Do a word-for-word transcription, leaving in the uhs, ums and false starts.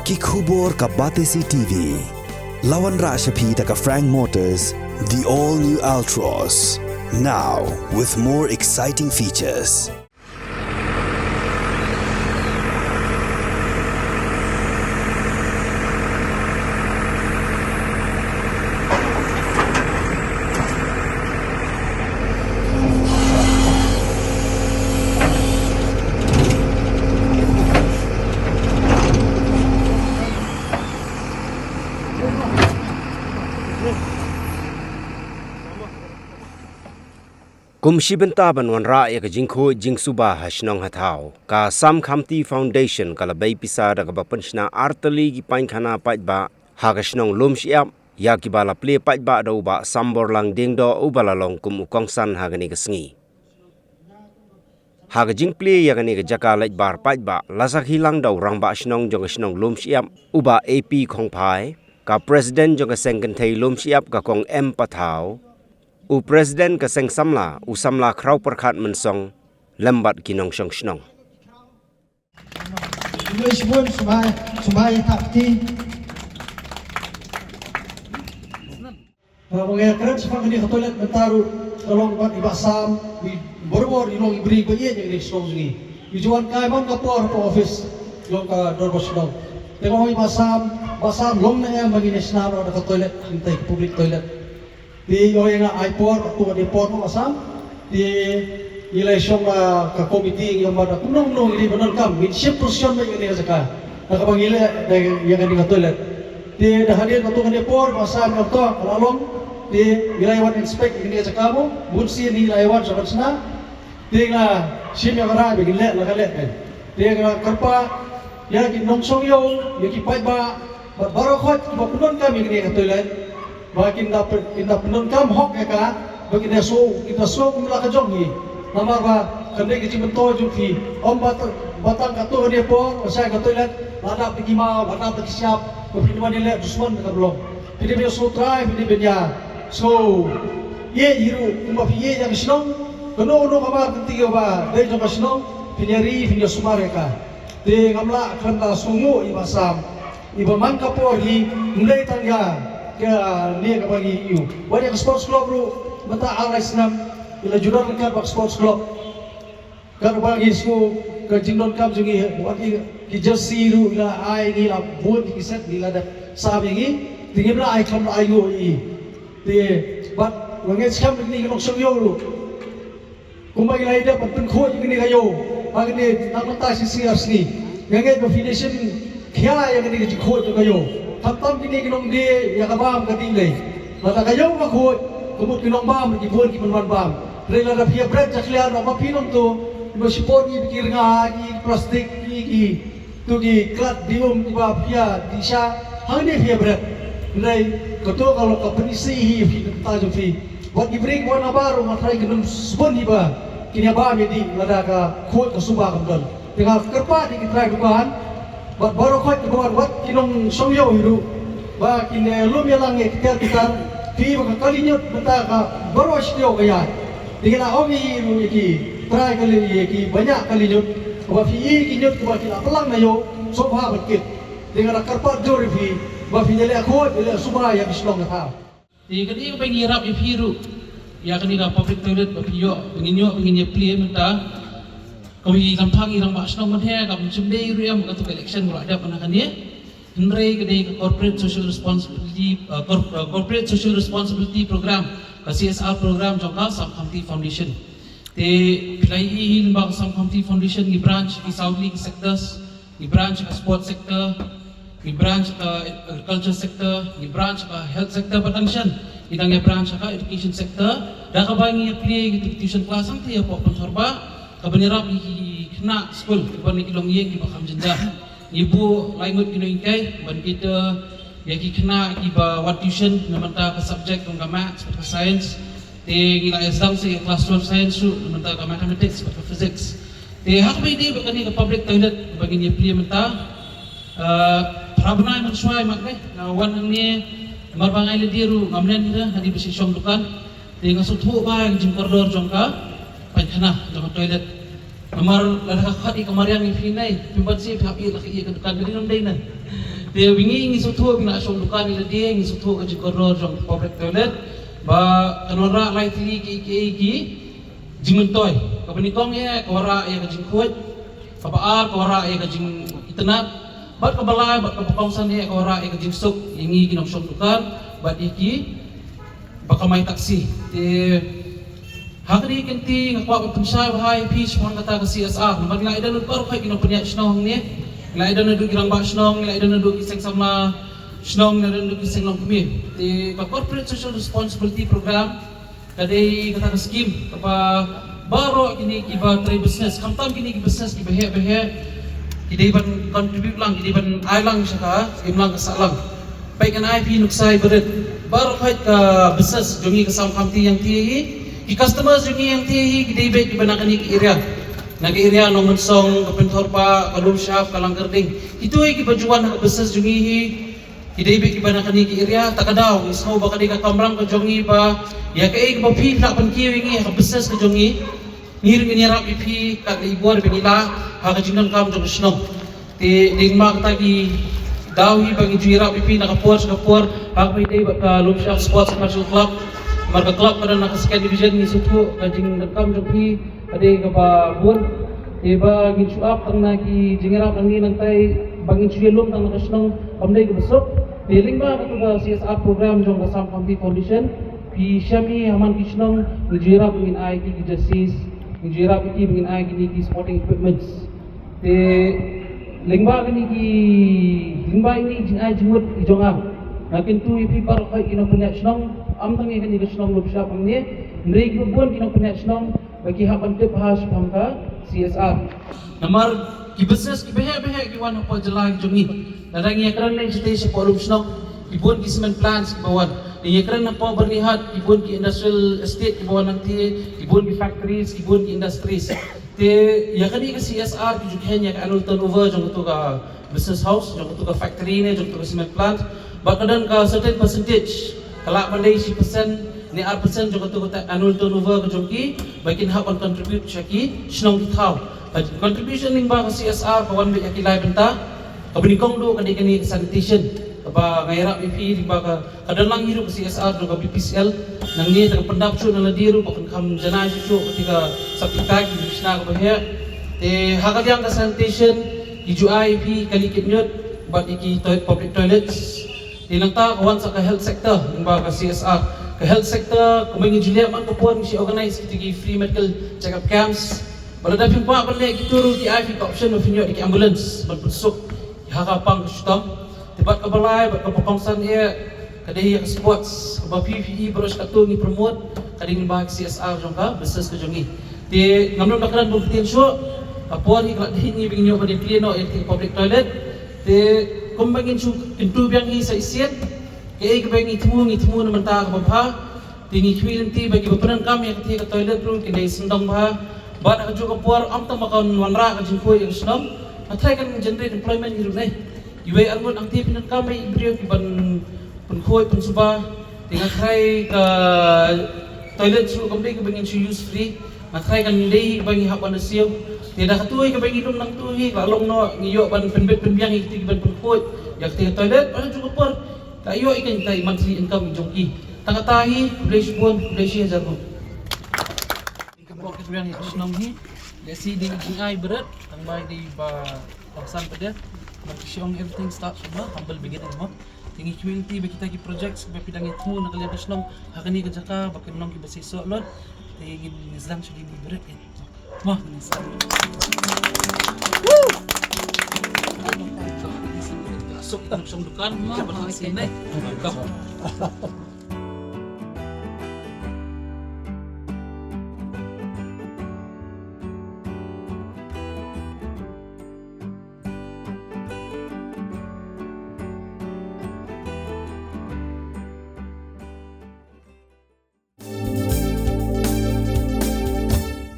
Ki khubor ka Batesi T V. La wanrah sha phi da ka Frank Motors, the all new Altroz. Now with more exciting features. Kum shi bynta ban wanrah ïa ka jingkhuid jingsuba ha shnong ha thaw, ka Sam Khamti Foundation ka la bei pisa da kaba pynshna artylli ki painkhana paidbah ha ka shnong Lumshyiap, ïa kiba la plie paidbah da u Bah Samborlang Diengdoh uba la long kum u kongsan ha kane ka sngi. Ha ka jingplie ïa kane ka jaka leit bar paidbah, la sakhi lang da u rangbah shnong jong ka shnong Lumshyiap, u Bah A P Khongphai, ka president jong ka seng kynthei Lumshyiap ka Kong M Pathaw, u president ka seng samla, u samla Khrawpyrkhat Mynsong, lem bad ki nongshong shnong. Ngi shu bun sumai, sumai thap ti. Ba ngi kren shaphang kane ka toilet mynta ruh ka long bad i Bah Sam, i barabor i long i briew ba ïeit ïa kane ka shnong jong ngi. I ju wan kai man ka por hapoh office jong ka dorbar shnong. Te ka ong i Bah Sam, Bah Sam long ne em ba ngin ïa shna noh da ka toilet, kane ka public toilet. Te ïoh ïa nga ai por, katto katne por mo Bah Sam. Te ngi la shong la ka komiti ngi ong ba da kumno kumno ngi dei ban donkam, ngin shim position ba ïa kane ka jaka. Da kaba ngi leh da ïa kane ka toilet. Te da hadien katto katne por Bah Sam ong to ka la long. Te ngi la ïa wan inspect ïa kane ka jaka mo, bun sien ngi la ïa wan sha ban shna. Te nga shim ïa ka rai ba ngin leh la ka leh. Te nga kyrpad ïa ki nongshong ïew, ïa ki paidbah bad baroh khoit kiba pyndonkam ïa kane ka toilet, ba kin da pyn-, kin da pyndonkam hok ïa ka, ba kin da shu, kin da shu kum la ka jong ngi. Namar ba kane ka jingmyntoi jong phi, ym ba t-, ba tang katto katne por ba shai ka toilet la dap da ki maw, la dap da ki shyiap, ba phi dei ban ïaleh dusmon da ka blong. Phi dei ban ïa shu trai, phi dei ban ïa shu ïeit hi ruh kumba phi ïeit ïa ka shnong. Kano kano ka mar ka kti kaba dei jong ka shnong, phin ïa ri, phin ïa sumar ïa ka. Te ngam lah khlem da sngewnguh ïa i Bah Sam, iba man ka por hi ym dei tang ïa kane kaba ngi ïoh. Wat ïa ka sports club ruh mynta ar lai snem i la ju don ryngkat bad ka sports club. Katba ngi sngew ka jingdonkam jong ngi, wat ïa ki jersey ruh i la ai ngi, la bun ki set ngi la dep sam ïa ngi. Te ngim lah ai khlem da ai nguh ïa i. Te bad nga ngeit skhem ïa kine ki nongshong ïew ruh. Kumba ngi la ïa dep ban pynkhuid ïa kane ka ïew ha kine na ka bynta shi sngi ar sngi, nga ngeit ba phi dei shisien khia ïa kane ka jingkhuid jong ka ïew. Khamtam kine ki nongdie ïa ka bam ka ding lei. Lada ka ïew ka khuid, ka mut ki nongbam ki bun ki pynwan bam. Hynrei lada phi ïa bret jakhlia noh ba phi nongto kiba shipor ki, ki rnga, ki plastik, ki, ki to ki klat dium kiba phi ïa dih sha hangne phi ïa bret. Hynrei kato ka long ka pyni hi phi ka bynta jong phi. Wat ki briew wan nabar ruh nga trai ki nym sbun hi ba kin ïa bam ïa dih lada ka khuid ka suba kam don. Te nga kyrpad ïa ki trai dukan bad baroh khoit kiba wan, wat ki nongshong ïew hi ruh ba kin ïa lum ïa lang ïa ki tiar ki tar. Phi ba ka kali ñiut mynta ka baroh shi taïew ka ïaid. Te ngi la ong ïa i ruh ïa ki trai kali, ïa ki baniah kali ñiut, ba phi ïa ki ñiut kiba ki la pynlang na ïew sngewbha ban kit. Te nga la kyrpad jur ïa phi ba phi ïa leh khuid ïa leh suba ïa ki shnong ka thaw. Te kane kaba ngi ïarap ïa phi ruh, ïa kane ka public toilet ba phi ïoh, ba ngin ïoh, ba ngin ïa plie mynta. Kawei ka phang i rangbah shnong mynta ka mynsiem dei ruh ïa ka, kato ka election ba la dep mynta kane. Hynrei ka dei ka corporate social responsibility, uh, cor-, uh, corporate social responsibility program, ka C S R program jong ka Sam Khamti Foundation. Te phi la ïohi hi lyngba ka Sam Khamti Foundation ngi branch ki saw tylli ki sectors, ngi branch ka sport sector, ngi branch ka agriculture sector, ngi branch ka health sector, bad dang shen ngi dang ïa branch ka education sector. Da kaba ngi ïa plie ki tuition class hangta hapoh Pynthorbarr, kaban ïarap ïa ki khynnah skul kiba na ki longïing kiba kham jynjar. Ngi buh lai ngut ki nonghikai ban cater ïa ki khynnah kiba wan tuition na bynta ka subject kum ka maths bad ka science. Te ngi la ïa sdang sa ïa class twelve science ruh na bynta ka mathematics bad ka physics. Te ha kaba ïadei bad kane ka public toilet ba ngin ïa plie mynta, ah, phra bnai mynshuwa mat ne nga wan hangne, namar ba nga ïa lade ruh ngam len ïa ka, hadien ba shu shong dukan. Te nga sngewthuh ba ïa ka jingkordor jong ka painkhana, jong ka toilet. Namar lada ka khot ïa ka mariang ïa phi nai, phim banse phi hap ïa la ka ïa ka dukan, ka dei nam dei na. Te ba ngi ngi sngewthuh ba ngi la shong dukan ïa lade, ngi sngewthuh ka jingkordor jong public toilet ba kan wanrah lai tylli ki, ki, ki jingmyntoi. Kaba nyngkong ïa ka wanrah ïa ka jingkhuid, kaba ar ka wanrah ïa ka jingitynnad, bad kaba lai bad kaba kongsan ïa ka wanrah ïa ka jingsuk ïa ngi ki nongshong dukan bad ïa ki ba kamai taxi. Te ha kane ka kynti nga kwah ban pynshai bha ïa phi shaphang kata ka C S R. Namar ngi la ïohi da baroh khoit ki nongpynïaid shnong hangne, ngi la ïohi da ki rangbah shnong, ngi la ïohi da ki seng samla shnong, ngi la ïohi da ki seng longkmie. Te ka Corporate Social Responsibility Program ka dei kata ka skim kaba baroh kine kiba trei business, khamtam kine ki business kiba heh ba heh, ki dei ban contribute lang, ki dei ban ai lang sha ka, im lang ka sah lang. Peit, ngan ai phi nuksa ba rit. Baroh khoit ka business jong ngi ka Sam Khamti Jaiñtia hi, ki customers jong ngi Jaiñtia hi, ki dei beit kiba na kane ka area, na ka area Nongmynsong, ka Pynthorpah, ka Lumshyiap, ka Langkyrding. Kito hi kiba ju wan ha ka business jong ngi hi, ki dei beit kiba na kane ka area. Ta ka daw ngi sngew ba ka dei ka kamram ka jong ngi ba ïa kaei kaba phi lah pynkiew ïa ngi ha ka business ka jong ngi, ngi ruh ngin ïarap ïa phi katba ngi lah ha ka jingdonkam jong ka shnong. Te lyngba kata ki daw hi ba ngi ju ïarap ïa phi na ka por sha ka por, ha kaba ïadei bad ka Lumshyiap Sports Commercial Club. Namar ka club ka don ha ka second division, ngi sngewthuh ka jingdonkam jong phi ka dei kaba bun. Te ba ngin shu ap tang na ki jingïarap nangne nangtai, ba ngin shu ïalum tang na ka shnong kam dei kaba suk. Te lyngba kata ka C S R program jong ka Sam Khamti Foundation, phi shem hi ha man ki shnong, ngi ju ïarap ba ngin ai ki, ki jerseys, ngi ju ïarap ïa ki ba ngin ai kine ki sporting equipments. Te lyngba kine ki, lyngba ine i jingai jingmut i jong nga, nga kyntu ïa phi baroh khoit ki nongpynïaid shnong, ym tang ïa kane ka shnong Lumshyiap hangne, hynrei kiba bun ki nongpynïaid shnong ba ki hap ban tip bha shaphang ka C S R. Namar ki business kiba heh ba heh ki wan hapoh jylla ki jong ngi. Lada ngi ïakren lei shatei shapoh Lumshnong, ki bun ki cement plants kiba wan. Ngi ïakren hapoh Byrnihat, ki bun ki industrial estate kiba wan nangta, ki bun ki factories, ki bun ki industries. Te ïa kane ka C S R ki ju kheiñ ïa ka annual turnover jong kato ka business house, jong kato ka factory ne jong kato ka cement plant. Bad ka don ka certain percentage, ka lah ban dei shi percent ne ar percent jong kato ka annual turnover ka jong ki, ba kin hap ban contribute sha ki shnong ki thaw. Ka contribution lyngba ka C S R ka wan beit ha ki lai bynta. Kaba nyngkong duh ka dei kane ka sanitation, kaba nga ïarap ïa phi lyngba ka, ka don lang hi ruh ka C S R jong ka B P C L. Nangne te ka pyndap shuh na lade ruh ba kan kham janai shuh shuh kata ka septic tank, ki bishna kaba heh. Te ha ka liang ka sanitation, ki ju ai ïa phi kali kit ñiut bad ïa ki toi-, public toilets. Te nangta ka wan sa ka health sector lyngba ka C S R. Ka health sector, kumba ngi ju leh man ka por ngi shu organize kita ki free medical check-up camps. Bad lada phim kwah ban leh kito ruh, ki ai phi ka option ba phin ïoh da ki ambulance ban pynsuk ha ka pang ka shitom. Te bad kaba lai bad kaba kongsan eh, ka dei ïa ka sports, kaba phi phi i baroh shi katta ngi promote, ka dei lyngba ka C S R jong ka business ka jong ngi. Te ngam nud ban kren bun ktien shuh, ka por hi ka la dei ngi ba ngin ïoh ban ïa clear noh ïa ka public toilet. Te kumba ngin shu kyntu biang hi sa shisien, kaei kaba ngi thmu ngi thmu na bynta kaba bha. Te ngi khmih lynti ba kiba pyndonkam ïa kata ka toilet ruh kin dei sngewdong bha. Bad ha kajuh ka por ym tang ba kan wanrah ka jingkhuid ïa ka shnong, hynrei kan generate employment hi ruh ne. Iwei arngut angtei pyndonkam ïa i briew ki ban pynkhuid pynsuba. Te nga tharai ka toilet shuh kam dei kaba ngin shu use free. Nga tharai kan dei ba ngi hap ban siew. Te da katu hi kaba ngi lum nangtu hi ka long noh ngi ïoh ban pynbit pynbiang ïa kito ki ban pynkhuid ïa kata ka toilet. Bad ha kajuh ka por ka ïoh ïa kata i monthly income jong ki. Tang kata hi, khublei shibun, khublei shi hajar nguh. Ka bok ka biang ïa ka shnong hi, lehse dei jingai bret, tang ba dei ba kongsan pat de. Bad ka shnong everything starts from a humble beginning mo. Te ngi khmih lynti ba kita ki projects ba phi dang ïathuh na ka liang ka shnong ha kane ka jaka ba kin long kiba shisha lut. Te ngin sdang sha ki bret. Wah, suk tang shong dukan, wah, wah, sini.